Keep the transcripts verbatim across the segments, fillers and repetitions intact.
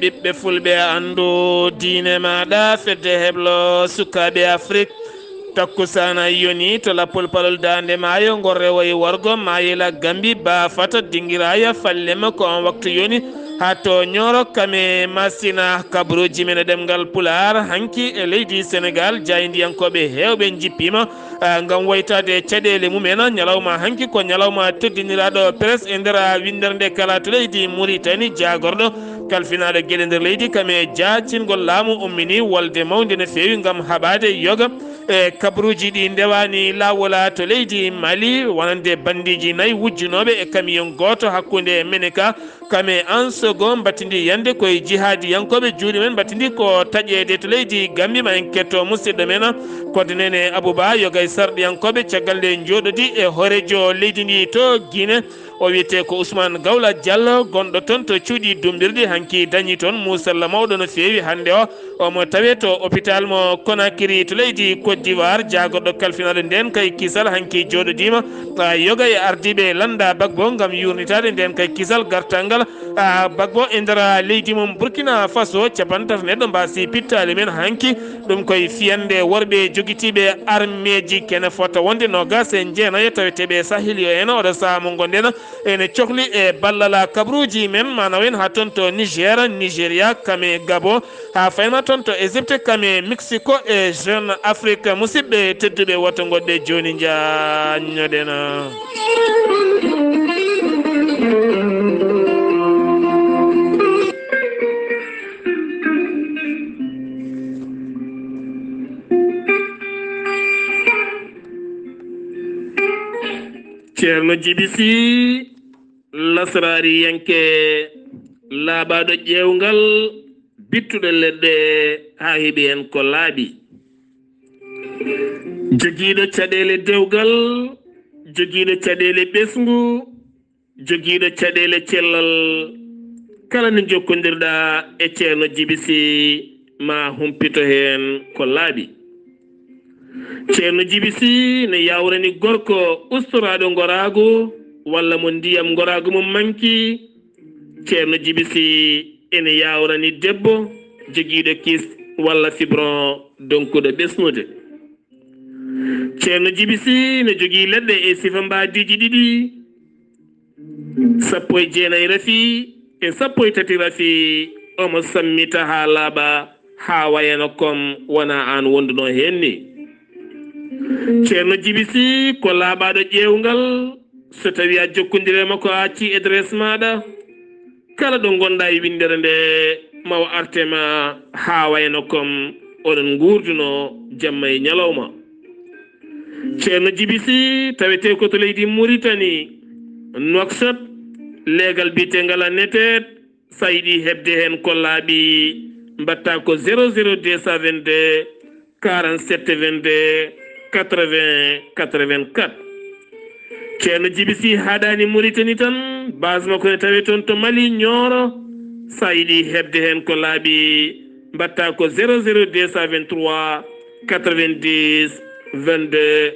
Ɓiɓɓe fulɓe, anndu diine maaɗa, fedde heblo sukaaɓe Afrik. Takkusaana yoni to lappol palol daande maayo, ngol rewoyi worgo, maayela Gambi, baafata, dingiraaya, fallema, ko on waktu yoni. Haa to Ñooro, kame Masina, kabruuji men e ɗemngal Pulaar, hanki e leydi Senegaal, jaayndiyankooɓe heewɓe njippiima, ah, ngam waytaade caɗeele mumen. Ñalawma hanki ko ñalawma teddiniraaɗo presse e nder winndere nde kala to leydi Muritani, jaagorɗo kalfinaaɗo geɗe nder leydi, kame jaacingol laamu ummini wolde mawnde no feewi ngam haɓaade yoga e kabruuji ɗi ndewaani laawol to leydi Mali, wonande banndiiji nayi wujjunooɓe e kamiyon gooto hakkunde Meneka, kame Ansogo, mbattindi yande koye jihaadiyankooɓe, juuɗe men mbattindi ko taƴeede to leydi Gambi. Ma en ketto musidɗo men, Kodnene Abuba, yoga e sarɗiyankooɓe, caggal nde njooɗodi e hooreejo leydi ndi to Guinée. O wiyetee ko Ousmane Gawla Diallo, gonɗo toon to cuuɗi Dummbirɗi, hanki dañi toon muusalla mawɗo no feewi. Hannde o, omo tawee to hôpital mo Conakry to leydi Côte d'Ivoire. Jaagorɗo kalfinaaɗo ndeen kay kisal hanki jooɗodiima, ah, yoga e ardiiɓe lannda Bagbo ngam yuurnitaade ndeen kay kisal gartal ngal, ah, Bagbo e nder leydi mum Burkina Faso. Cappanɗe tati neɗɗo mbaasi pittaali men hanki. Ɗum koye fiyande worɓe jogitiiɓe armeeji, kene fota wonde noogaas e jeenayo taweteeɓe Saheliyo en. Oɗo sahaa mo ngonɗen ene cohli e ballal kabruuji men, maanaam en haa toon to Niger, Nigeria, kame Gabon, haa faynma toon to Égypte, kame Mexico e Jeune Afrique. Musidɓe tedduɓe, woto ngoɗɗe jooni njaññoɗen. Ceerno Jibi Sih, lasraariyanke laaɓaaɗo ƴeewngal, bittuɗo leɗɗe haa heɓi heen ko laaɓi. Jogiiɗo caɗeele dewgal, jogiiɗo caɗeele ɓesngu, jogiiɗo caɗeele cellal, kala nde njokkondirɗaa e Ceerno Jibi Sih, ma humpito heen ko laaɓi. Ceerno Jibi Sih ne yaawrani gorko ustoraaɗo ngoraagu walla mo ndiyam ngoraagu mum manki. Ceerno Jibi Sih ene yaawrani debbo jogiiɗo kyste walla fibrome donkuɗo ɓesnude. Ceerno Jibi Sih ne jogii leɗɗe e sifa mbaadiiji ɗiɗi, sappo e jeenayi rafi e sappo e tati rafi. Omo sammita haa laaɓa, haa wayano comme wona aan wonduno heen ni. Ceerno Jibi Sih ko laaɓaaɗo ƴeewngal. So tawii a jokkondire makko, a accii adresse maaɗa, kala ɗo ngonɗaa e winndere nde, ma o arte ma haa wayano comme oɗon nguurduno jamma e ñalawma. Ceerno Jibi Sih tawetee ko to leydi Mauritanie, Nouakchott, leegal biyeteengal Netet. So a yiɗi heɓde heen ko laaɓi, mbaɗtaa ko zéro zéro deux cent vingt-deux, quarante-sept vingt-deux, quatre-vingts quatre-vingt-quatre. Ceerno Jibi Sih haaɗaani Mauritanie tan, base makko ne tawee toon to Mali, Nioro. So a yiɗi heɓde heen ko laaɓi, mbaɗtaa ko zéro zéro deux cent vingt-trois, quatre-vingt-dix, vingt-deux,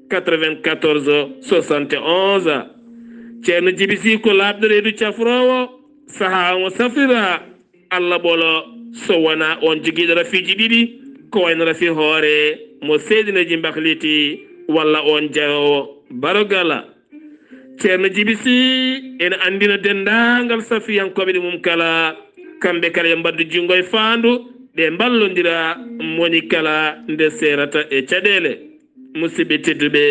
quatre-vingt-quatorze, soixante et onze. Ceerno Jibi Sih ko laaɓɗo reedu cafroowo, sahaa omo safrira Allah ɓolo, so wonaa oon jogiiɗo rafiiji ɗiɗi, ko wayno rafi hoore mo seedineeji mbahliti, walla oon jayoowo barogala. Ceerno Jibi Sih ene anndina denndaangal safiyankooɓe ɗi mum kala, kamɓe kala yo mbaɗdu junngo e faandu, ɓe mballondira moni kala nde seerata e caɗeele. Musidɓe tedduɓe,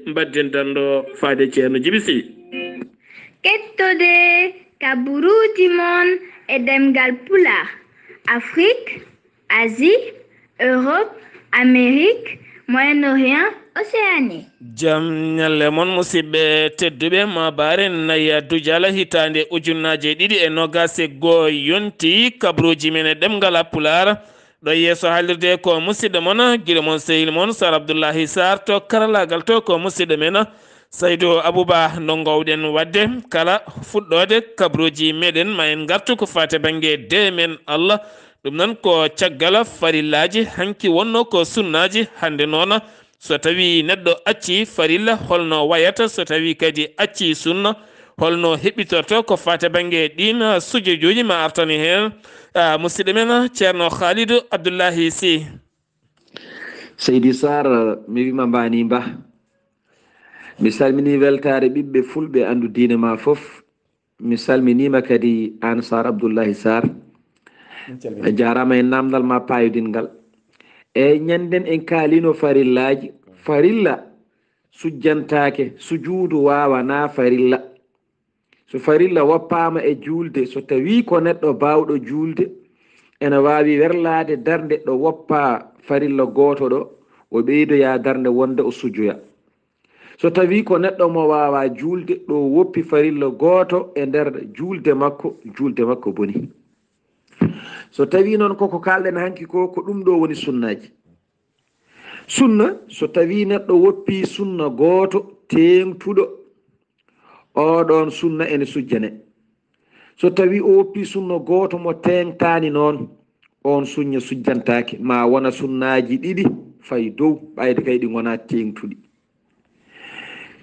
mbadden danndo faade Ceerno Jibi Sih. Kettode kaburuuji mon e ɗemngal Pulaar, Afrik, Asie, Europe, Amérique, Moyen-Orient, Océanie. Jam ñalle mon, musidɓe tedduɓe. Maabaare nayi Dujala hitaande ujunnaaje ɗiɗi e noogaas e goo yonti, kaburuuji men e ɗemngal Pulaar. Ɗo yeeso haalirde ko musidɗo mon, giɗo mon, sehil mon, Sar Abdullahi Sar. To karallaagal to ko musidɗo men, Saydu Abuba. No ngoowɗen waɗde kala fuɗɗoode kabaruuji meɗen, ma en ngartu ko faati bannge deemen Allah. Ɗum noon ko caggal farillaaji, hanki wonno ko sunnaaji, hannde noon so tawi neɗɗo acci farilla, holno wayata so tawi kadi acci sunna? Holno heɓitorto ko faati bannge ɗiin sujuuduuji? Ma artani heen, ah, musidɗo men Ceerno Khalidou Abdoullahi Sy. Seydi Sarr, mi wima mbani mba. Mi salmini weltaare ɓiɓɓe fulɓe anndu diine ma fof. Mi salminima kadi aan Sarr Abdoullahi Sarr. A jaarama e namdal ma payodingal. Eyyi, ñanden en kaalino farillaaji. Farilla sujjantaake, sujuudu wawana farilla. So farilla woppaama e juulde, so tawii ko neɗɗo baawɗo juulde, ena waawi werlaade darnde ɗo woppaa farilla gooto ɗo, o ɓeydoya darnde wonde o sujoya. So tawii ko neɗɗo mo waawaa juulde, ɗo woppi farilla gooto e nder juulde makko, juulde makko boni. So tawii noon koko kaalɗen hanki ko, ko ɗum ɗo woni sunnaaji. Sunna, so tawii neɗɗo woppii sunna gooto teeŋtuɗo, oo ɗoon sunna ene sujjane. So tawii o woppii sunna gooto mo teeŋtaani noon, oon sunna sujjantaake, ma wona sunnaaji ɗiɗi fay dow, ɓayde kay ɗi ngonaa teeŋtuɗi.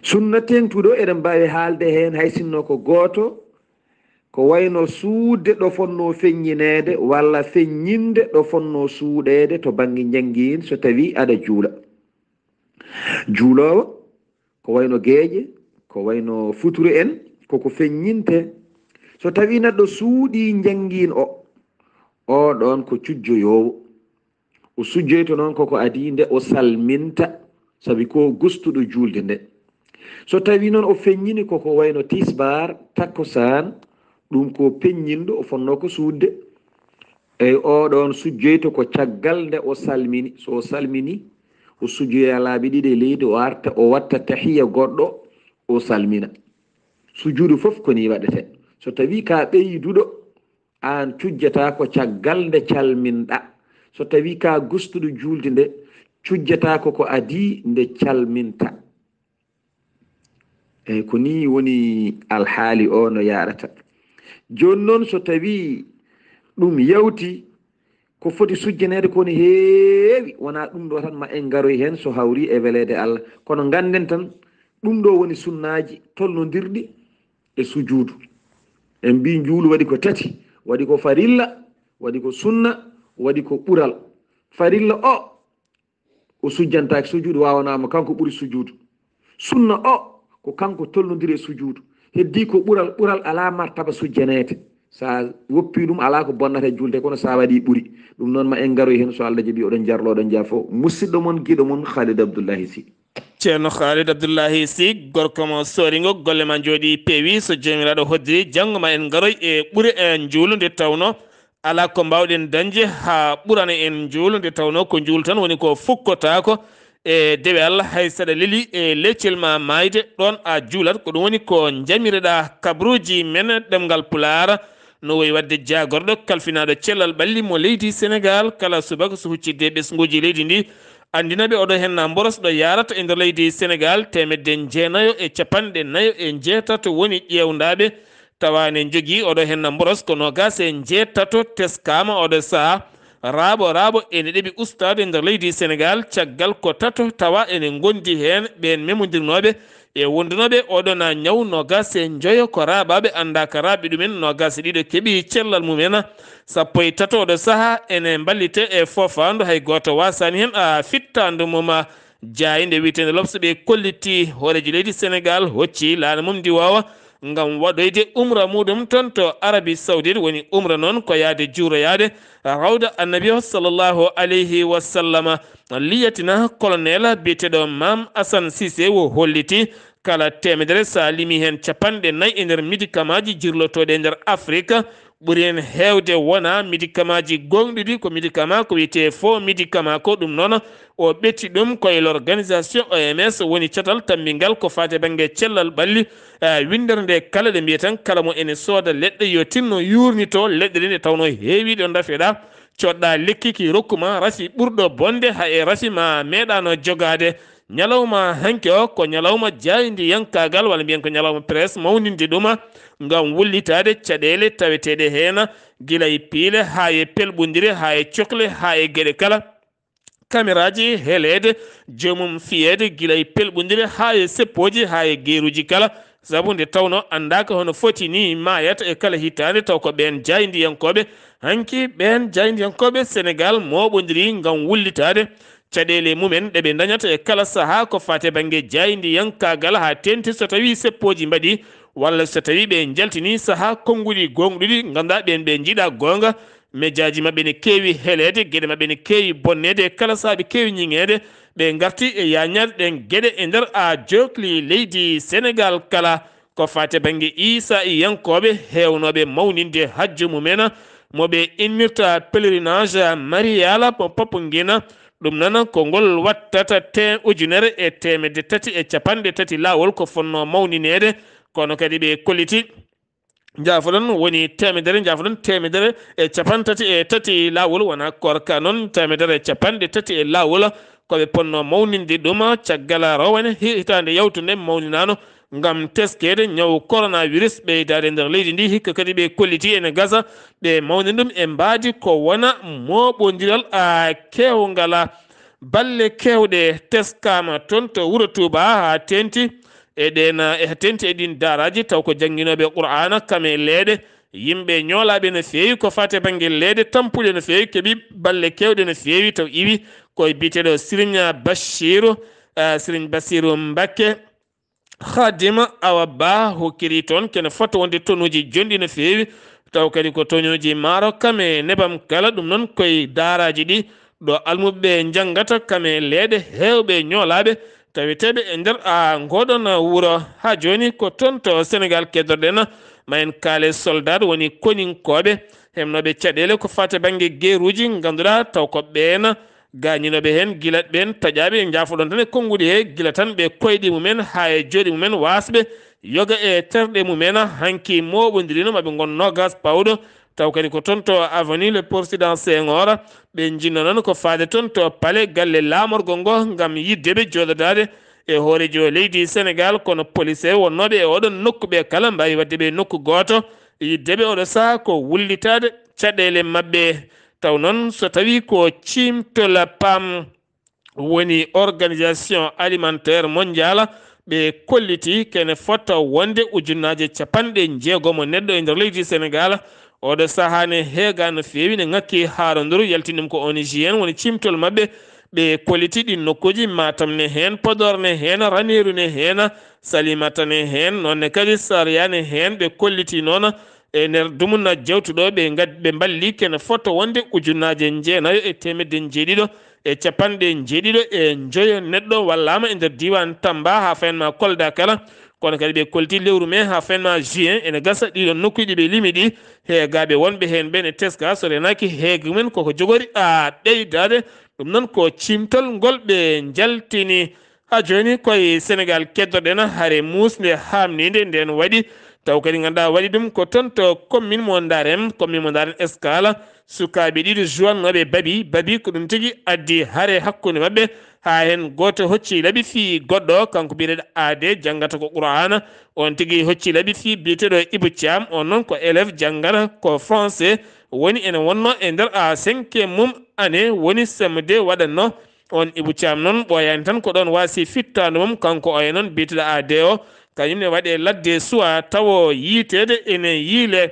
Sunna teeŋtuɗo, eɗen mbaawi haalde heen hay sinno ko gooto, ko wayno suuɗde ɗo fotnoo feññineede walla feññinde ɗo fotnoo suuɗeede to bannge njanngiin so tawii aɗa juula. Juuloowo, ko wayno geeƴe, ko wayno futuru en, koko feññinte. So tawii neɗɗo suuɗii njanngiin o, oo ɗoon ko cujjoyoowo. O sujjoyto noon koko adii nde o salminta, sabi ko gustuɗo juulde nde. So tawii noon o feññini koko wayno tisbaar, takkusaan, ɗum ko peññinɗo, o fotnoo ko suuɗde. Eyyi, oo ɗoon sujjoyto ko caggal nde o salmini. So o salmini, o sujjoya laabi ɗiɗi e leydi, o arta, o watta tahiya goɗɗo, o salmina. Sujuudu fof ko nii waɗetee. So tawii ka ɓeyduɗo, aan cujjata ko caggal nde calminɗa. So tawii ka gustuɗo juulde nde, cujjata ko ko adii nde calminta. Eyyi, ko nii woni alhaali o no yaarata. Jooni noon, so tawii ɗum yawti, ko foti sujjaneede ko ne heewi, wonaa ɗum ɗo tan ma en ngaroy heen so hawri e weleede Allah. Kono ngannden tan, ɗum ɗo woni sunnaaji tolnondirɗi e sujuudu. En mbii njuulu waɗi ko tati, waɗi ko farilla, waɗi ko sunna, waɗi ko ɓural. Farilla o, o sujjantaake, sujuudu waawanaama, kanko ɓuri sujuudu. Sunna o, ko kanko tolnondiri e sujuudu. Heddii ko ɓural, ɓural alaa martaba sujjaneede. Sa woppi ɗum, alaa ko bonnata e juulde, kono sa waɗi ɓuri. Ɗum noon ma en ngaroy heen so Allah jaɓi, oɗon jarlo, oɗon jaafo. Musidɗo mon, giɗo mon, Khalid Abdoullahi Sy. Ceerno Khalid Abdoullahi Sy, gorko mo sooringo, golle ma njooɗi peewi, so Joomiraaɗo hoddiri, janngo ma en ngaroy e ɓure e njuulu nde tawno alaa ko mbaawɗen dañde haa ɓurana en njuulu nde tawno ko njuulu tan woni ko fukkotaako e dewe Allah, hay saɗa leli e leccel ma maayde, ɗoon a juulat. Ko ɗum woni ko njamireɗaa kabruuji men ɗemngal Pulaar. No woyi waɗde jaagorɗo kalfinaaɗo cellal ɓalli mo leydi Senegaal, kala subaka so huccidde ɓesnguuji leydi ndi, anndina ɓe oɗo heen na mboros ɗo yaarata e nder leydi Senegaal, teemedde jeenayo e capanɗe nayo e njeetato woni ƴeewndaaɓe, tawa ne njogii oɗo heen na mboros ko noogaas e njeetato teskaama oɗo sahaa. Raaɓo raaɓo ene ɗeɓi ustaade nder leydi Senegaal, caggal ko tato tawa ene ngondi heen ɓeen memondirnooɓe e wondunooɓe oɗo na ñaw noogaas e njoyo ko raaɓaaɓe anndaa ka raaɓi ɗumen, noogaas e ɗiɗo keɓi cellal mumen, sappo e tato oɗo sahaa ene mballite e foofaandu, hay gooto waasaani heen a fittaandu mum. Jaaynde wiyeteende L'Obs ɓe kolliti hooreejo leydi Senegaal hocci laana mum ndiwoowa ngam waɗoyde umra muɗum toon to Arabie Saoudite. Woni umra noon ko yahde juuroyaade rawda Annabi o sallallahu alayhi wa sallam. Liyatina colonel biyeteeɗo Maam Asan Sise o holliti kala teemedere so a limi heen capanɗe nayi e nder médicamentji jirlotooɗi e nder Afrik, ɓuri heen heewde wona médicamentji gooŋɗuɗi, ko médicament ko wiyetee faux médicament ko. Ɗum noon o ɓetti ɗum ko e l'organisation O M S woni catal tammbingal ko faati e bannge cellal ɓalli. Eh, winndere nde kala ɗe mbiya tan kala mo ene sooda leɗɗe yo tinno yuurnito leɗɗe ɗe, nde tawnoo heewi ɗo ndafeɗa, coɗɗa lekki ki rokku ma rasi ɓurɗo bonde, haa e rasi ma meeɗano jogaade. Ñalawma hanki o ko ñalawma jaayndiyankaagal, walla mbiyen ko ñalawma presse mawninde ɗum ngam wullitaade caɗeele taweteeɗe heen, gila e piile haa e pelɓondire haa e cokle haa e geɗe kala. kameraaji heleede, joomum fiyeede gila e pelɓondire haa e seppooji haa e geeruuji kala. Sabu nde tawnoo anndaaka hono foti nii maayata e kala hitaande, taw ko ɓeen jaayndiyankooɓe. Hanki ɓeen jaayndiyankooɓe Senegaal mooɓondirii ngam wullitaade caɗeele mumen ɗe ɓe ndañata e kala sahaa ko faati e bannge jaayndiyankaagal, haa teeŋti so tawii seppooji mbaɗii walla so tawii ɓe njaltinii sahaa konnguɗi gooŋɗuɗi, ngannduɗaa ɓeen ɓe njiɗaa goonga. Mejaaji maɓɓe ne keewi heleede, geɗe maɓɓe ne keewi bonneede e kala sahaa ɓe keewi ñiŋeede. Ɓe ngarti e yaañaade ɗeen geɗe e nder a jookli leydi Senegaal kala. Ko faati e bannge Iisaa'iyankooɓe heewnooɓe mawninde hajju mumen, mo ɓe innirta pèlerinage marial mo Popenguine. Ɗum noon ko ngol wattata te ujunere e teemedde tati e capanɗe tati laawol ko fotnoo mawnineede, kono kadi ɓe kolliti, njaafoɗon, woni teemedere, njaafoɗon, teemedere e capanɗe tati e tati laawol, wonaa koorka noon, teemedere e capanɗe tati e laawol, ko ɓe potnoo mawninde ɗum caggal rowane hi-, hitaande yawtunde mawninaano ngam teskeede ñaw coronavirus ɓeydaade nder leydi ndi. Hikka kadi ɓe kolliti ene gasa ɓe mawnina ɗum e mbaadi ko wona mooɓondiral a keewngal. Balle keewɗe teskaama toon to wuro Tuuba haa teeŋti e ɗeen, e teeŋti e ɗiin daaraaji, taw ko jannginooɓe Qur'aana kam e leeɗe. Yimɓe ñoolaaɓe no feewi ko faati e bannge leeɗe tampuɗe no feewi, keɓi balle keewɗe no feewi, taw iwi ko e biyeteeɗo Siriñ Bachiru, eh, Siriñ Basiru Mbakke. Khadim Awa Ba hokkiri toon kene fota wonde tonuuji jonɗi no feewi, taw kadi ko tonuuji maaro kam e nebam kala. Ɗum noon ko e daaraaji ɗi ɗo almuɓe njangata kam e leeɗe heewɓe ñoolaaɓe taweteeɓe e nder a ngoɗon wuro. Haa jooni ko toon to Senegaal keddorɗen, ma en kaale soldaat woni koninkooɓe heɓnooɓe caɗeele ko faati e bannge geeruuji, ngannduɗaa taw ko ɓeen gaañinooɓe heen gila ɓeen taƴaaɓe, njaafoɗon tan e konnguɗi he, gila tan ɓe koyɗi mumen haa e jooɗi mumen waasɓe yoga e terɗe mumen. Hanki mooɓondirino maɓe ngon noogaas pawɗo, taw kadi ko toon to avenue le Président Senghor. Ɓe njinno noon ko faade toon to palais galle laamorgo ngo ngam yidde ɓe jooɗodaade e hooreejo leydi Senegaal, kono police wonnooɓe e oɗon nokku ɓe kala mbaawi waɗde ɓe nokku gooto, yidde ɓe oɗo sahaa ko wullitaade caɗeele maɓɓe. Taw noon so tawii ko ciimtol pam woni Organisation Alimentaire Mondiale, ɓe kolliti kene fota wonde ujunnaaje capanɗe jeegomo neɗɗo e nder leydi Senegaal. Oɗo sahaa ne heega no feewi, ne ŋakki haaronduru, yaltin ɗum ko O N G en woni ciimtol maɓɓe. Ɓe kolliti ɗin nokkuuji, Matam ne heen, Podor ne heen, Raneeru ne heen, Salimata ne heen, noon ne kadi Sariya ne heen. Ɓe kolliti noon e nder dumunna jawtuɗo, ɓe ngad-, ɓe mballi kene fota wonde ujunnaaje jeenayo e teemedde jeeɗiɗo e capanɗe jeeɗiɗo e njoyo neɗɗo wallaama e nder diiwaan Tamba haa fayin ma Kolda kala. Kono kadi ɓe kolliti lewru mee haa fayin ma juin, ene gasa ɗiɗo nokkuuji ɓe limi ɗi, heegaaɓe wonɓe heen ɓe ne teska so renaaki heege mumen koko jogori a ɓeydaade. Ɗum noon ko ciimtol ngol ɓe njaltini. Haa jooni koye Senegaal keddoɗen hare muusnde haamniinde nden waɗi. Taw kadi ngannduɗaa waɗi ɗum ko toon to commune mo Ndaarem, commune mo Ndaarem Escale. Sukaaɓe ɗiɗo juwannooɓe babi, babi ko ɗum tigi addi hare hakkunde maɓɓe. Haa heen gooto hocci laɓi fii goɗɗo, kanko biyeteeɗo Aade, janngata ko Qur'aana. On tigi hocci laɓi fii biyeteeɗo Ibu Caam, on noon ko élève janngata ko français, woni ene wonnoo e nder a cinquième mum année, woni C M deux waɗatnoo. On Ibu Caam noon ɓooyaani tan ko ɗoon waasi fittaandu mum, kanko oya noon biyeteeɗo Aade o, kañum ne waɗee ladde suwaa tawo yiiteede ene yiilee.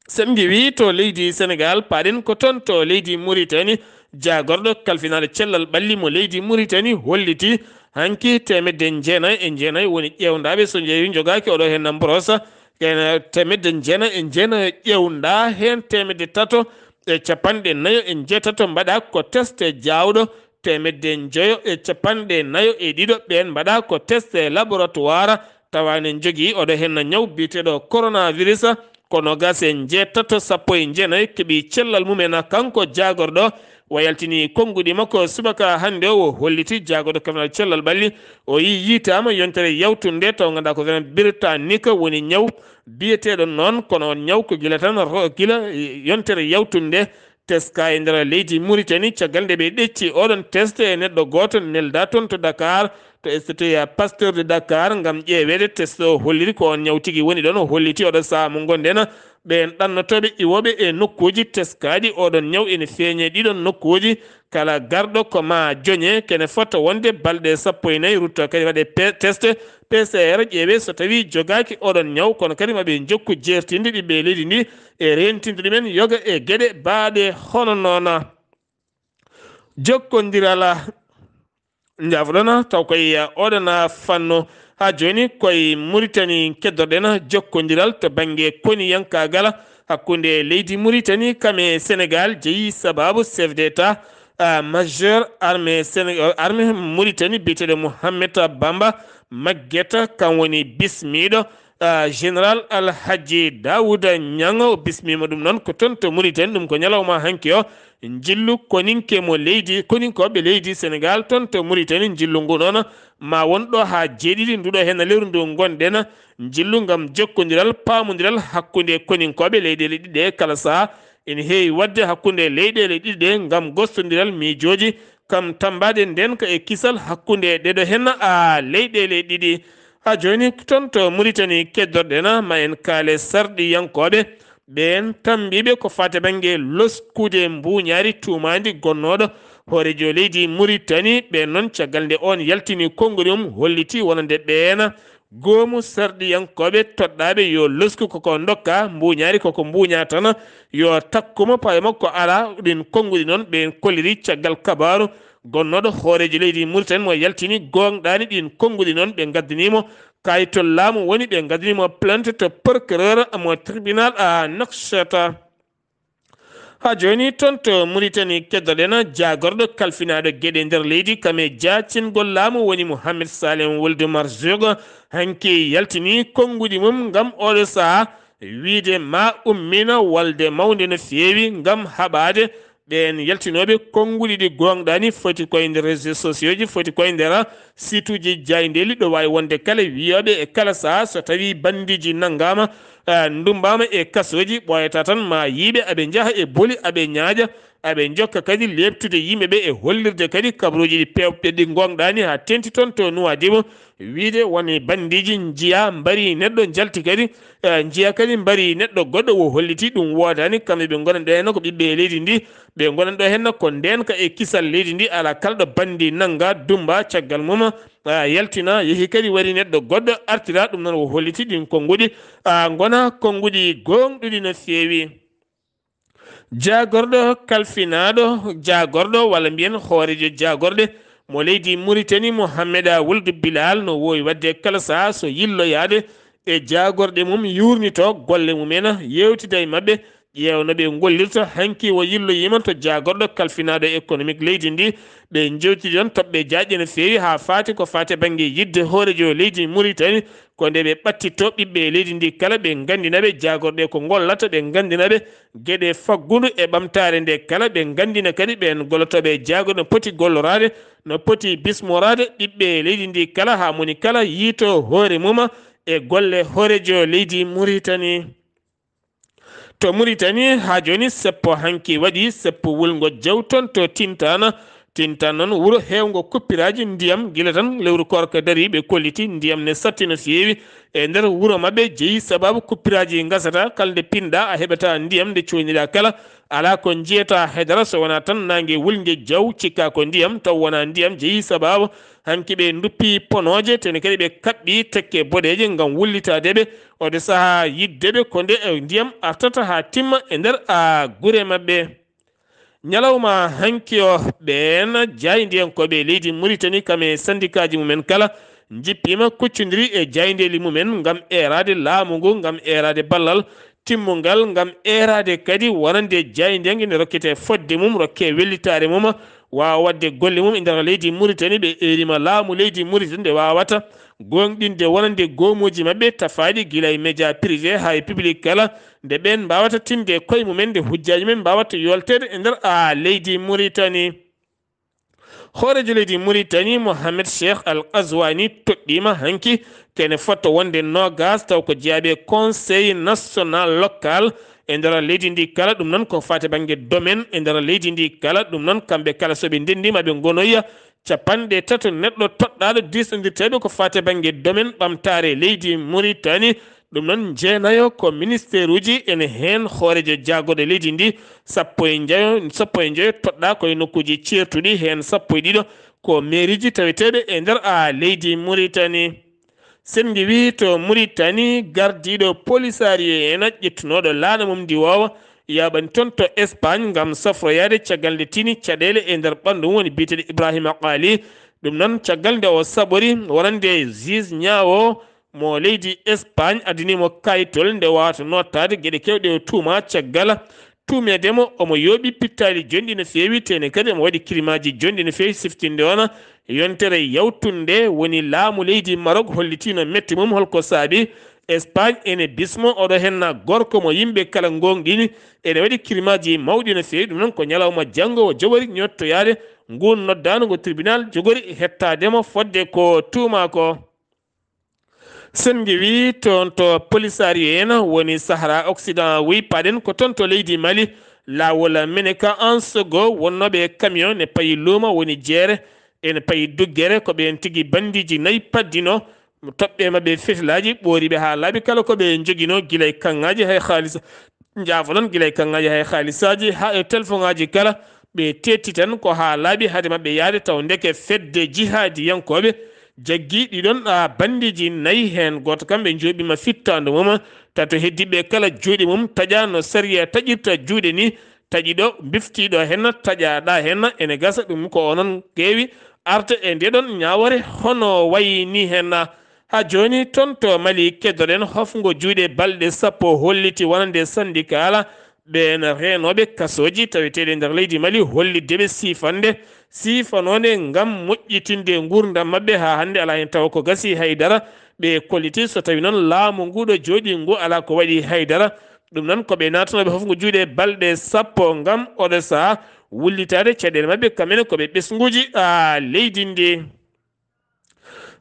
So en ngewii to leydi Senegaal, paaɗen ko toon to leydi Muritani, jaagorɗo kalfinaade cellal ɓalli mo leydi Muritani holliti hanki teemedde jeenayi e jeenayi woni ƴeewndaaɓe, so njeewi njogaaki oɗo heen na mborosa, kene teemedde jeenayi e jeenayi ƴeewndaa, heen teemedde tato e capanɗe nayo e njeetato mbaɗaa ko teste jaawɗo, teemedde njoyo e capanɗe nayo e ɗiɗo ɓeen mbaɗaa ko teste laboratoire, tawa ne njogii oɗo heen ñaw biyeteeɗo coronavirus. Ko noogaas e njeetato, sappo e jeenayi keɓi cellal mumen. Kanko jaagorɗo, o yaltini konnguɗi makko subaka hannde o, o holliti jaagorɗo kalfinaade cellal ɓalli. O yii yiitaama yontere yawtunde, taw ngannduɗaa ko Virus Britannique woni ñaw biyeteeɗo noon, kono on ñaw ko gila tan ro-, gila yontere yawtunde teska e nder leydi Muritani, caggal nde ɓe ɗecci oɗon test e neɗɗo gooto, nelda toon to Dakar, to Institut Pasteur de Dakar, ngam ƴeeweede test o holliri ko on ñaw tigi woni ɗoon. O holliti oɗo sahaa mo ngonɗen, Ɓeen ɗannotooɓe iwooɓe e nokkuuji teskaaɗi ooɗoon ñaw ene feeñe ɗiɗon nokkuuji. Kala garɗo ko maa joñe, kene fota wonde balɗe sappo e nayi, rutto kadi waɗe pe-, test P C R, ƴeewe so tawii jogaaki ooɗoon ñaw, kono kadi maɓe njokku jeertinde ɓiɓɓe leydi ndi e reentinde ɗumen yoga e geɗe baaɗe hono noona. Jokkondiral, njaafo-ɗon, taw koye oɗon fannu. Haa jooni koye Muritani keddorɗen jokkondiral to bannge koniyankaagal hakkunde leydi Muritani kam e Senegaal, jeyi sabaabu chef d'État, ah, majeur armée Séné-, armée Muritani biyeteeɗo Mouhamed Bamba Maguette, kam woni bismiiɗo, ah, général Alhaji Daouda Niang. O bismiima ɗum noon ko toon to Muritani, ɗum ko ñalawma hanki o. Njillu koninke mo leydi, koninkooɓe leydi Senegaal toon to Muritani, njillu ngu noon ma won ɗo haa jeeɗiɗi nduɗo heen lewru ndu ngonɗen. Njillu ngam jokkondiral, paamondiral hakkunde koninkooɓe leyɗeele ɗiɗi ɗe kala sahaa ene heewi waɗde hakkunde leyɗeele ɗiɗi ɗe ngam gostondiral miijooji, kam tammbaade ndeenka e kisal hakkunde ɗeɗo heen, a, leyɗeele ɗiɗi. Haa jooni, toon to Muritani keddorɗen, ma en kaale sarɗiyankooɓe ɓeen tammbiiɓe ko faati bannge loskude mbuuñaari tuumaandi gonnooɗo hooreejo leydi Muritani. Ɓeen noon, caggal nde oon yaltini konngol mum, holliti wonande ɓeen goomu sarɗiyankooɓe toɗɗaaɓe yo losku koko ndokka mbuuñaari, koko mbuuña tan, yo takku mo, pawe makko alaa. Ɗiin konnguɗi noon, ɓeen kolliri caggal kabaaru gonnooɗo hooreejo leydi Muritani mo yaltini goongɗaani ɗiin konnguɗi noon, ɓe ngaddanii mo kaayitol laamu, woni ɓe ngaddanii mo plainte to procureur mo tribunal à Nouakchott. Haa jooni, toon to Muritani, keddorɗen jaagorɗo kalfinaaɗo geɗe nder leydi kam e jaacingol laamu, woni Mouhamed Salem Wuld Marzoug, hanki yaltini konnguɗi mum ngam oɗo sahaa wiyde ma ummina wolde mawnde no feewi ngam haɓaade ɓeen yaltinooɓe konnguɗi ɗi goongɗaani, foti koye nder réseaux sociaux ji, foti koye nder site uji jaayndeeli ɗo waawi wonde kala wiyooɓe e kala sahaa so tawii banndiiji nanngaama, ah, ndummbaama e kasooji, ɓooyata tan ma yiyɓe aɓe njaha e boli, aɓe ñaaƴa, aɓe njokka kadi leeptude yimɓe ɓe e hollirde kadi kabaruuji ɗi peewɓe ɗi goongɗaani haa teeŋti toon to Nuwaadibu, wiyde woni banndiiji njiya mbari neɗɗo njalti kadi, eh, njiya kadi mbari neɗɗo goɗɗo wo holliti ɗum woodaani. Kamɓe ɓe ngonani ɗo heen ko ɓiɓɓe leydi ndi, ɓe ngonani ɗo heen ko ndeenka e kisal leydi ndi, alaa kala ɗo banndi nannga, dummba caggal mum, ah, yaltina, yehi kadi wari neɗɗo goɗɗo artira, ɗum noon wo holliti ɗin konnguɗi, ah, ngona konnguɗi goongɗuɗi no feewi. Jaagorɗo kalfinaaɗo, jaagorɗo walla mbiyen hooreejo jaagorɗe mo leydi Muritani, Mouhammada Wuld Bilal, no woowi waɗde kala sahaa so yilloyaade e jaagorɗe mum, yuurnitoo golle mum en, yeewtida e maɓɓe, ƴeewa no ɓe ngollirta. Hanki o yilloyiima to jaagorɗo kalfinaaɗo économique leydi ndi, ɓe njeewtidi ɗoon toɓɓe jaajɗe no feewi haa faati ko faati e bannge yiɗde hooreejo leydi Muritani, ko nde ɓe ɓattittoo ɓiɓɓe leydi ndi kala, ɓe nganndina ɓe jaagorɗe ko ngollata, ɓe nganndina ɓe geɗe faggudu e ɓamtaare nde kala, ɓe nganndina kadi ɓeen gollotooɓe e jaagorɗe no poti golloraade, no poti bismoraade ɓiɓɓe leydi ndi kala, haa moni kala yiito hoore mum e golle hooreejo leydi Muritani. To Muritani, haa jooni, seppo hanki waɗi, seppo wulngo jaw toon to Tintana. Tintan noon, wuro heewngo kuppiraaji ndiyam, gila tan lewru koorka darii, ɓe kolliti ndiyam ne satti no feewi e nder wuro maɓɓe, jeyi sabaabu kuppiraaji ngasata, kala nde pinɗa a heɓata ndiyam, nde cooñiɗa kala, alaa ko njiyata haydara so wonaa tan naange wulnge jaw, cikka ko ndiyam, taw wonaa ndiyam, jeyi sabaabu. Hanki ɓe nduppi ponooje, tene kadi ɓe kaɓɓi tekke boɗeeje ngam wullitaade ɓe. Oɗo sahaa yiɗde ɓe ko nde, eh, ndiyam artata haa timma e nder, ah, gure maɓɓe. Ñalawma hanki o, ɓeen jaayndiyankooɓe leydi Muritani kam e sandikaaji mumen kala njippiima, kuccondiri e jaayndeeli mumen ngam eeraade laamu ngu, ngam eeraade ballal timmungal, ngam eeraade kadi wonande jaayndiyanke nde rokkete fodde mum, rokke wellitaare mum, waawa waɗde golle mum e nder leydi Muritani. Ɓe eeriima laamu leydi Muritani nde waawata goongɗinde wonande goomuuji maɓɓe tafaaɗi gila e média privé haa e public kala, nde ɓeen mbaawata tinde koye mumen, nde hujjaaji men mbaawata yolteede e nder, a, leydi Muritani. Hooreejo leydi Muritani, Mohamed Cheikh Al Ghazouani, toɗɗiima hanki kene fotto wonde noogaas, taw ko jeyaaɓe Conseil National Local e nder leydi ndi kala, ɗum noon ko faati bannge domaine e nder leydi ndi kala, ɗum noon kamɓe kala so ɓe ndenndii ma ɓe ngonoya capanɗe tato neɗɗo toɗɗaaɗo diisondirteeɓe ko faati bannge domaine ɓamtaare leydi Muritani, Ɗum noon, jeenayo ko ministeeruuji, ene heen hooreejo jaagorɗe leydi ndi, sappo e njayo, sappo e njayo toɗɗaa ko e nokkuuji ceertuɗi, heen sappo e ɗiɗo ko meeriiji taweteeɓe e nder a leydi Muritani. Sen ngiwii to Muritani, gardiiɗo polisario en ƴettunooɗo laana mum ndiwoowa yaaɓani toon to Espagne ngam safroyaade caggal nde tini caɗeele e nder ɓanndu mum woni biyeteeɗo Ibrahima Qaali. Ɗum noon, caggal nde o saɓori wonande juge ñaawo mo leydi Espagne, addani mo kayitol nde waawata nootaade geɗe keewɗe o tuuma caggal tuumeede mo omo yooɓi pittaali jonɗi no feewi, tene kadi omo waɗi kirimaaji jonɗi no feewi, siftinde ona yontere yawtunde woni laamu leydi Maroc hollitiino mette mum. Holko saabi? Espagne ene bismo oɗo henna gorko mo yimɓe kala ngoongɗini, ene waɗi kirimaaji mawɗi no feewi. Ɗum noon, ko ñalawma janngo o jogori ñottoyaade nguun noddaandu ngo tribunal jogori hettaade mo fodde ko tuuma ko. Sen ngiwii toon to Polisario en woni Sahara Occident, wi paɗen ko toon to leydi Mali, laawol Meneka Ansogo, wonnooɓe e camion ne payi luuma woni jeere, ene payi duggere, ko ɓeen tigi bandiiji nayi paddino toɓɓe maɓɓe fetilaaji ɓooriiɓe haa laaɓi kala ko ɓe njoginoo gila e kaŋŋaaji hay haalis, njaafo noon, gila e kaŋŋaaji hay haalisaaji haa e telefoŋaaji kala. Ɓe teetti tan ko haa laaɓi hade maɓɓe yahde, taw ndeke fedde jihaadiyankooɓe jaggi ɗiɗon, a, bandiiji nayi, heen gooto kam ɓe njooɓiima fittaandu mum, tato heddiiɓe kala juuɗe mum taƴa no sariya taƴirta juuɗe ni, taƴiɗo biftiiɗo heen, taƴaɗa heen, ene gasa ɗum ko onon keewi arta e ndeɗon ñaawore hono wayi ni heen. Haa jooni toon to Mali keddoɗen, hofngo juuɗe balɗe sappo holliti wonande sandikaala ɓeen reenooɓe kasooji taweteeɗi e nder leydi Mali, hollideɓe siifannde, siifanoonde ngam moƴƴitinde nguurndam maɓɓe. Haa hannde alaa heen tawa ko gasi hay dara. Ɓe kolliti so tawi noon laamu nguɗo jooɗi ngu alaa ko waɗi hay dara. Ɗum noon ko ɓe naatanooɓe hofngo juuɗe balɗe sappo ngam oɗo sahaa wullitaade caɗeele maɓɓe, kamene ko ɓe ɓesnguuji, a, leydi ndi.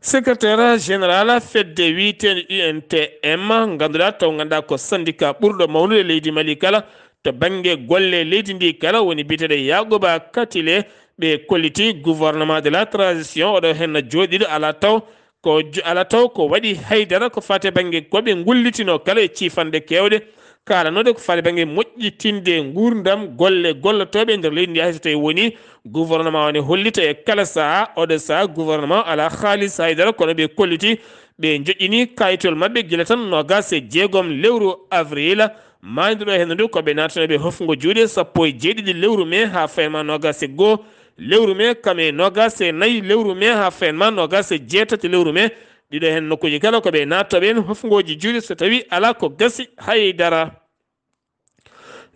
Secrétaire général fedde wiyeteende U N T M, ngannduɗaa, taw ngannduɗaa ko syndicat ɓurɗo mawnude leydi Mali kala to bannge golle leydi ndi kala, woni biyeteeɗo Yaakuba Katile, ɓe kolliti gouvernement de la transition, oɗo heen jooɗiiɗo alaa taw ko jo-, alaa taw ko waɗi haydara ko faati e bannge ko ɓe ngullitinoo kala e ciifanɗe keewɗe, kaalanoode ko faati bannge moƴƴitinde nguurndam golle gollotooɓe e nder leydi ndi, hay so tawii woni gouvernement o ne hollita e kala sahaa, oɗo sahaa gouvernement alaa haalis haydara, kono ɓe kolliti ɓe njoƴƴini kayitol maɓɓe gila tan noogaas e jeegom lewru avril, maayduɗo heen ndu ko ɓe naatanooɓe hofngo juuɗe sappo e jeeɗiɗi lewru mee haa fayma noogaas e goo lewru mee, kam e noogaas e nayi lewru mee haa fayma noogaas e jeetati lewru mee, ɗiɗo heen nokkuuji kala ko ɓe naatooɓe heen hofngooji juuɗe so tawii alaa ko gasi hay dara.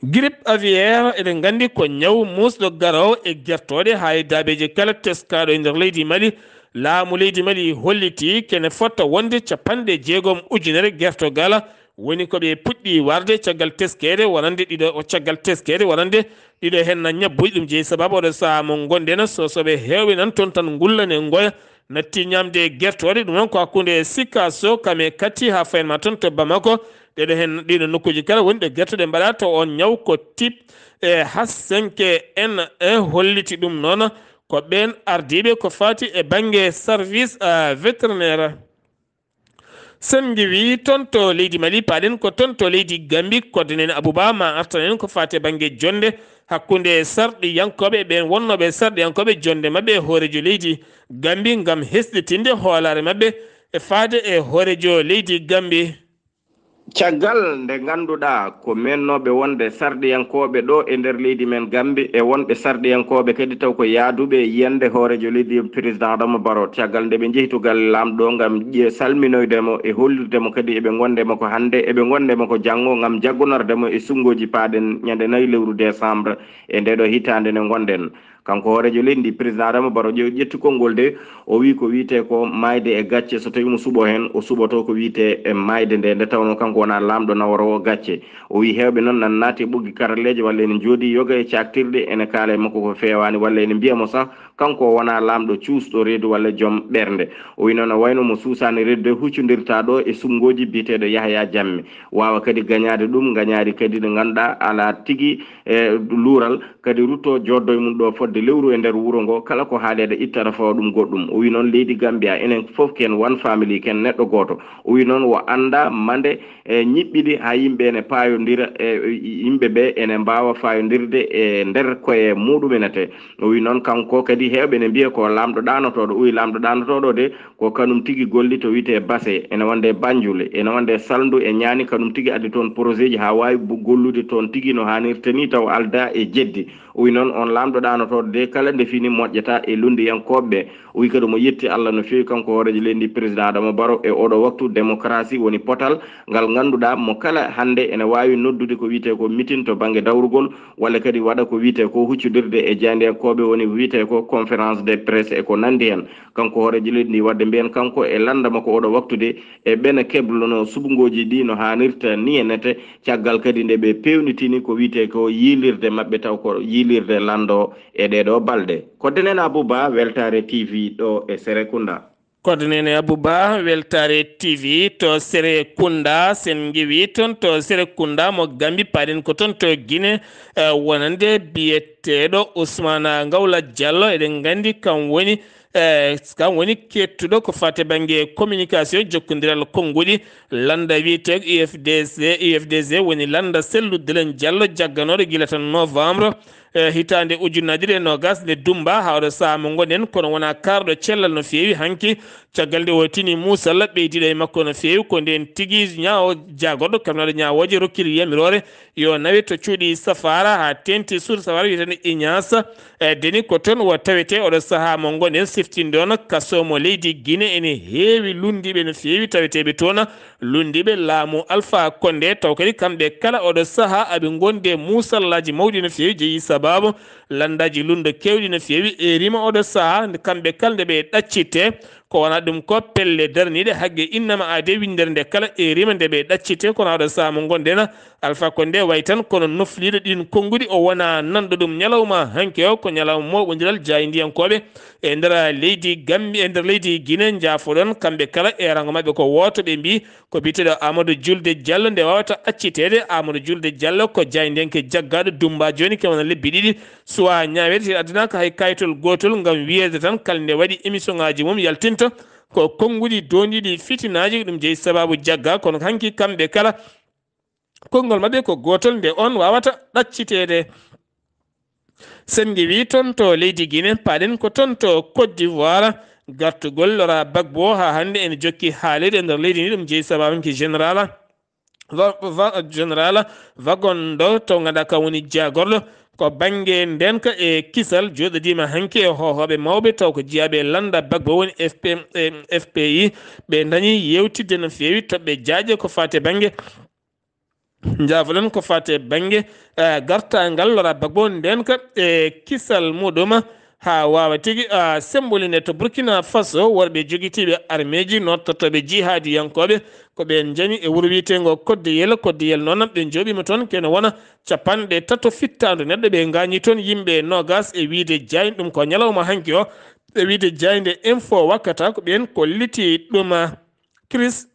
Grippe aviaire, eɗen nganndi ko ñaw muusɗo garoowo e gertooɗe, haa e daabeeji kala teskaaɗo e nder leydi Mali. Laamu leydi Mali holliti kene fota wonde capanɗe jeegom ujunere gertogal woni ko ɓe puɗɗi warde caggal teskeede wonande ɗiɗo, o caggal teskeede wonande ɗiɗo heen na ñabbuji. Ɗum jeyi sababu oɗo sahaa mo ngonɗen, soosooɓe heewɓe nan toon tan ngullane ngoya, natti ñaamde gertooɗe. Ɗum noon ko hakkunde Sikaso, Kame, Kati haa fayma toon to Bamako. Ɗeɗo heen, ɗiɗo nokkuuji kala woni ɗo gertooɗe mbaɗa to on ñaw ko type e H cinq N un holliti ɗum noon ko ɓeen ardiiɓe ko faati e bannge service, eh, vétérinaire. Sen ngiwii toon to leydi Mali, paaɗen ko toon to leydi Gambi, koddenen Abuba ma artanen ko faati e bannge jonnde hakkunde sarɗiyankooɓe ɓeen wonnooɓe sarɗiyankooɓe jonnde maɓɓe e hooreejo leydi Gambi ngam hesɗitinde hoolaare maɓɓe e faade e hooreejo leydi Gambi. Caggal nde ngannduɗaa ko meennooɓe wonde sarɗiyankooɓe ɗo e nder leydi men Gambi e wonɓe sarɗiyankooɓe kadi taw ko yaaduɓe yiyannde hooreejo leydi président Adama Barrow, caggal nde ɓe njehi to galle laamɗo ngam ƴe-, salminoyde mo e hollirde mo kadi eɓe ngonde mo ko hannde, eɓe ngonde mo ko janngo ngam jaggonorde mo e sunngooji paaɗen ñande nayi lewru décembre e ndeɗo hitaande nde ngonɗen. Kanko hooreejo leydi ndi, président Adama Barrow, ƴe-, ƴetti konngol de, o wii ko wiyetee ko maayde e gacce, so tawii mo suɓo heen, o suɓoto ko wiyetee e maayde nde, nde tawnoo kanko wonaa laamɗo naworoowo gacce. O wii heewɓe noon nan naati e ɓoggi karalleeje walla ene njoodi yoga e caaktirɗe, ene kaala e makko ko feewaani walla ene mbiya mo sah Kanko o wonaa laamɗo cuusɗo reedu walla joom ɓernde. O wi noon, o wayno mo suusaani reedu de, huccondirta ɗo e suɓngooji biyeteeɗo Yahaya Jammeh. Waawa kadi gañaade ɗum, gañaari kadi nde ngannduɗaa alaa tigi e luural, kadi rutto jooɗdo e mum ɗo fodde lewru e nder wuro ngo, kala ko haaleede ittata fawa ɗum goɗɗum. O wi noon, leydi Gambia, enen fof ken one family, ken neɗɗo gooto. O wi noon, o anndaa mande e ñiɓɓiɗi haa yimɓe ene paayondira, e yimɓe ɓe ene mbaawa faayondirde e nder koye muɗum ene tee. O wi noon, kanko kadi heewɓe ene mbiya ko laamɗo ɗaanotooɗo. O wi laamɗo ɗaanotooɗo de, ko kanum tigi golli to wiyetee Basse, ene wonde Banjul, ene wonde Salndu e Ñaani, kanum tigi addi toon projet ji haa waawi bu-, gollude toon tigi no haanirta ni, taw aldaa e jeddi. O wi noon, on laamɗo ɗaanotooɗo de, kala nde fini moƴƴata e lunndiyankooɓe ɓe. O wi kadi omo yetti Allah no feewi, kanko hooreejo leydi ndi, président Adama Barrow, e oɗo waktu démocratie woni potal ngal ngannduɗaa mo kala hannde ene waawi noddude ko wiyetee ko mitin to bannge dawrugol, walla kadi waɗa ko wiyetee ko huccodirde e jaayndiyankooɓe, woni ko wiyetee ko conférence de presse e ko nanndi heen. Kanko hooreejo leydi ndi, waɗde mbiyen kanko e lannda makko oɗo waktu de, e ɓe ne keblono suɓngooji ɗi no haanirta ni e nete, caggal kadi nde ɓe peewnitini ko wiyetee ko yiilirde maɓɓe, taw ko yiilirde lanndo e ɗee ɗoo balɗe. Kodde Nene Abou Ba, Weltaare T V ɗo e Serekunda. Kodde Nene Abou Ba, Weltaare T V to Serekunda. Sen ngiwi toon to Serekunda mo Gambi, paaɗen ko toon to Gine, eh, wonande biyeteeɗo Ousmane Ngawla Diallo. Eɗen nganndi kam woni, eh, kam woni kettuɗo ko fate bannge communication, jokkondiral konnguɗi, lannda wiyetee U F D C. U F D C woni lannda Cellou Dalein Diallo, jagganooɗo gila tan novembre, eh, hitaande ujunnaji ɗiɗi e noogas nde Dumba haa oɗo sahaa mo ngonɗen, kono wonaa kaarɗo cellal no feewi. Hanki, caggal nde o tini muusal ɓeydiiɗo e makko no feewi, ko ndeen tigi ñaawo-, jaagorɗo kamnaaɗo ñaawooje rokkiri yamiroore yo nawe to cuuɗi safaara haa teeŋti suudu safaara wiyeteendi Ignace, eh, Denis. Ko toon o tawetee oɗo sahaa mo ngonɗen, siftinde on kaso mo leydi Gine ene heewi lunndiiɓe no feewi taweteeɓe toon, lunndiiɓe laamu Alpha Condé, taw kadi kamɓe kala oɗo sahaa aɓe ngondi e muusallaaji mawɗi no feewi, jeyi sabaabu lanndaaji lunndu keewɗi no feewi. E rima oɗo sahaa, nde kamɓe kala nde ɓe ɗaccitee, ko wonaa ɗum ko pelle daraniiɗe hagge innama aadee winndere nde kala e rima nde ɓe ɗaccitee, kono oɗo sahaa mo ngonɗen, Alpha Condé way tan kono nofliiɗo ɗiin konnguɗi, o wonaa nanɗo ɗum. Ñalawma hanki o ko ñalawma mooɓondiral jaayndiyankooɓe e nder leydi Gambi, e nder leydi Gine. Njaafoɗon kamɓe kala, e rango maɓɓe ko wooto, ɓe mbii ko biyeteeɗo Amadou Julde Diallo nde wawata acciteede. Amadou Julde Diallo ko jaayndiyanke jaggaaɗo Dumba jooni, ke wona lebbi ɗiɗi suwaa ñaaweede, si addanaaka hay kayitol gootol ngam wiyeede tan kala nde waɗi émission ngaaji mum yaltinta ko konnguɗi doondiiɗi fitinaaji, ɗum jeyi sabaabu jagga. Kono hanki kamɓe kala, konngol maɓɓe ko gootol nde on wawata ɗacciteede. Sen ngiwi toon to leydi Gine, paaɗen ko toon to Côte d'Ivoire. Gartugol Laurent Gbagbo haa hannde ene jokki haaleede e nder leydi ndi, ɗum jeyi sabaabu hanki général, va-, va-, général Fagondo, taw ngannduɗaa kam woni jaagorɗo ko bannge ndeenka e kisal, jooɗodiima hanki e hoohooɓe mawɓe, taw ko jeyaaɓe e lannda Gbagbo woni F P, eh, F P I. Ɓe ndañi yeewtidde no feewi toɓɓe jaajɗe ko faati e bannge, njaafoɗen ko faati e bannge, eh, gartaangal Laurent Gbagbo ndeenka e kisal muɗum, haa waawa tigi, ah, sembolinde to Burkina Faso worɓe jogitiiɓe armeeji, noottotooɓe jihaadiyankooɓe, ko ɓeen njani e wuro wiyeteengo Koddeyel. Koddeyel noon, ɓe njooɓiima toon, kene wona capanɗe tato fittaandu neɗɗo. Ɓe ngaañi toon yimɓe noogas e wiyde jaaynde, ɗum ko ñalawma hanki o, e wiyde jaaynde Info Wakkata, ko ɓeen kolliti ɗum. Chris,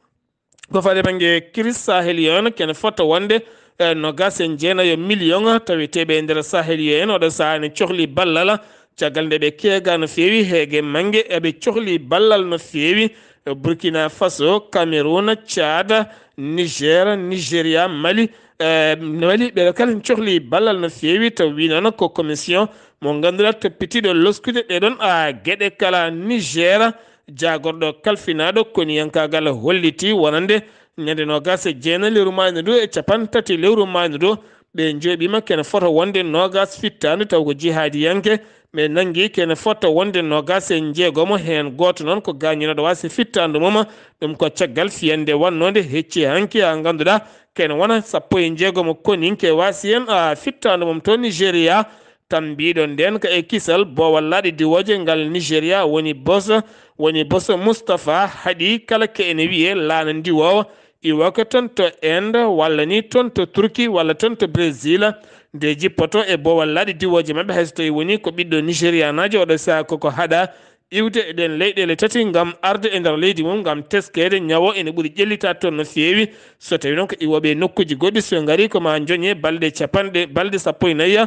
ko faati e bannge Chris Sahelion, kene fota wonde, eh, noogas e jeenayo million taweteeɓe e nder Sahelion en, oɗo sahaa ene cohli ballal. Caggal nde ɓe keega no feewi, heege mannge, eɓe cohli ballal no feewi. Eh, Burkina Faso, Cameroun, Tchad, Niger, Nigeria, Mali, eh, Mali, ɓe kala cohli ballal no feewi. Taw wi noon ko commission mo ngannduɗaa toppitiiɗo loskude ɗee ɗoon, a, geɗe kala. Niger, jaagorɗo kalfinaaɗo koniyankaagal holliti wonande ñande noogas e jeenayi lewru maayndu ndu e capanɗe tati lewru maayndu ndu, ɓe njooɓiima kene fota wonde noogas fittaandu, taw ko jihaadiyanke. Ɓe nanngi kene fota wonde noogas e njeegomo, heen gooto noon ko gaañinooɗo waasi fittaandu mum. Ɗum ko caggal fiyannde wannoonde hecci hanki, haa ngannduɗaa kene wona sappo e njeegomo koninke waasi heen, a, fittaandu mum to Nigeria. Tambiiɗo ndeenka e kisal boowal laaɗe diwooje ngal Nigeria woni Boso, woni Boso Mustapha, haɗi kala ke ene wiyee laana ndiwoowa iwaka toon to Inde, walla ni toon to Turki, walla toon to Brésil. nde jippoto e boowal laaɗi diwooje maɓɓe, hay so tawii wonii ko ɓiɗɗo Nigerianaajo, oɗo sahaa koko haɗa iwde e ɗeen leyɗeele tati ngam arde e nder leydi mum ngam teskeede ñawo ene ɓuri ƴellitaade toon no feewi. So tawii noon ko iwooɓe e nokkuuji goɗɗi, so ɓe ngarii ko maa njoñe balɗe capanɗe, balɗe sappo e nayi.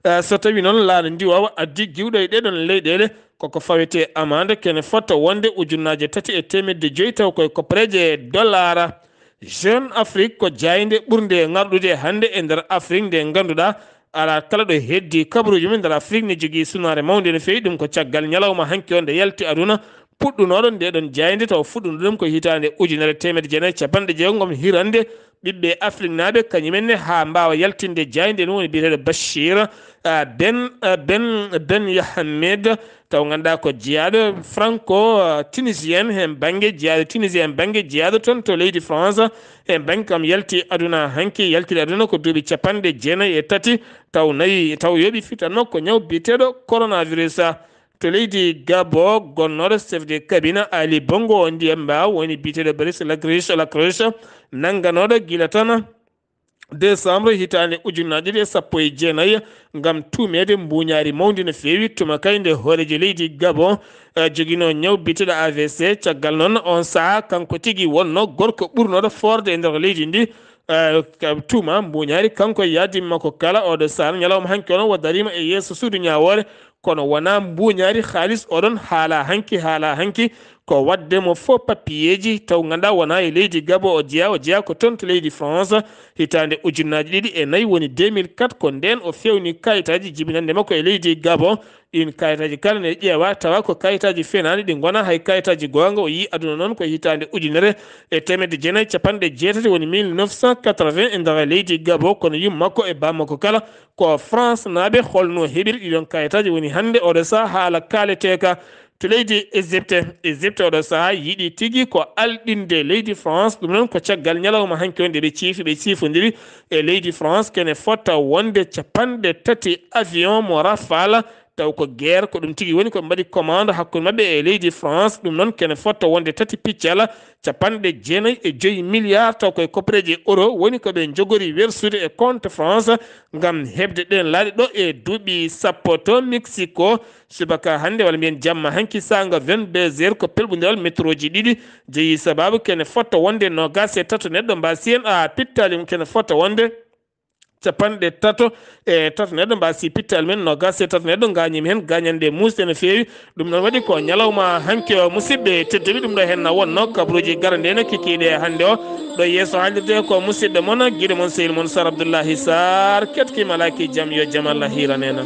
Eh, so tawii noon laana ndiwoowa addi giwɗo e ɗeeɗoon leyɗeele, koko fawetee amande kene fota wonde ujunnaaje tati e teemedde joyi, taw koye koppareeje dollar. Jeune Afrique ko jaaynde ɓurnde ŋarɗude hannde e nder Afrique, nde ngannduɗaa alaa kala ɗo heddi kabaruuji mum nder Afrique ne jogii sunaare mawnde no feewi. Ɗum ko caggal ñalawma hanki o nde yalti aduna, puɗɗunooɗo nde ɗon jaaynde, taw fuɗɗuno ɗum ko hitaande ujunere teemedde jeenayi capanɗe jeegom hirande ɓiɓɓe Afriknaaɓe, kañum en ne, haa mbaawa yaltinde jaaynde, ɗum woni biyeteeɗo Bachir, ah, Ben, ah, Ben, Ben Yahamed, taw ngannduɗaa ko jeyaaɗo franco, ah, tunisien heen bannge, jeyaaɗo tunisien heen bannge, jeyaaɗo toon to leydi France heen bannge, kam yalti aduna hanki, yaltiri aduna ko duuɓi capanɗe jeenayi e tati, taw nayi, taw yooɓi fitanno ko ñaw biyeteeɗo coronavirus. To leydi Gabon, gonnooɗo chef de cabinet Ali Bongo Ondimba, woni biyeteeɗo Brice Lacroix, Lacroix, nannganooɗo gila tan décembre hitaande ujunnaaje ɗiɗi e sappo e jeenayi ngam tuumeede mbuuñaari mawndi no feewi. Tuma kay nde hooreejo leydi Gabon, eh, joginoo ñaw biyeteeɗo A V C. Caggal noon, on sahaa, kanko tigi wonnoo gorko ɓurnooɗo foorde e nder leydi ndi, eh, ka-, tuuma mbuuñaari. Kanko e yaadin makko kala, oɗo sahaa ñalawma hanki o noon, o dariima e yeeso suudu ñaawoore, kono wonaa mbuuñaari haalis. Oɗon haala hanki, haala hanki ko waɗde mo faux papiyeeji, taw ngannduɗaa wonaa e leydi Gabon o jeyaa, o jeyaa ko toon to leydi France. Hitaande ujunnaaji ɗiɗi e nayi, woni deux mille quatre, ko ndeen o feewni kayitaaji jibinannde makko e leydi Gabon. Ɗiin kayitaaji kala ne ƴeewa, tawa ko kayitaaji fenaani, ɗi ngonaa hay kayitaaji goonga. O yii aduna noon ko hitaande ujunere e teemedde jeenayi capanɗe jeetati, woni mille neuf cent quatre-vingts, e nder leydi Gabon, kono yumma makko e baaba makko kala ko France naaɓe. Holno heɓiri ɗiɗon kayitaaji? Woni hannde oɗo sahaa haala kaaleteeka to leydi Égypte. Égypte oɗo sahaa yiɗi tigi ko alɗinde leydi France. Ɗum noon ko caggal ñalawma hanki o nde ɓe ciifi, ɓe ciifondiri e leydi France, kene fota wonde capanɗe tati avion mo Rafale, taw ko guerre, ko ɗum tigi woni ko mbaɗi commande hakkunde maɓɓe e leydi France. Ɗum noon kene fota wonde tati piccal capanɗe jeenayi e joyi milliards, taw koye koppareeje euro woni ko ɓe njogori wersude e compte France ngam heɓde ɗeen laaɗe ɗo e duuɓi sappo to Mexico. Subaka hannde, walla mbiyen jamma hanki, saanga vingt-deux heures, ko pelɓondiral métroji ɗiɗi jeyi sababu kene fota wonde noogaas e tato neɗɗo mbaasi heen, a, pittaali mum kene fota wonde capanɗe tato e tato neɗɗo mbaasi pittaali mum, noogaas e tato neɗɗo gaañiima heen gaañannde muusde no feewi. Ɗum noon waɗi ko ñalawma hanki o, musidɓe tedduɓe, ɗum ɗo heen na wonno kabaruuji garande no kikiiɗe hannde o. Ɗo yeeso haalirde ko musidɗo mon, giɗo mon, sehil mon Sar Abdoullahi Sarr. Ketkiima alaa ki jam, yo jam Allah hiiran en.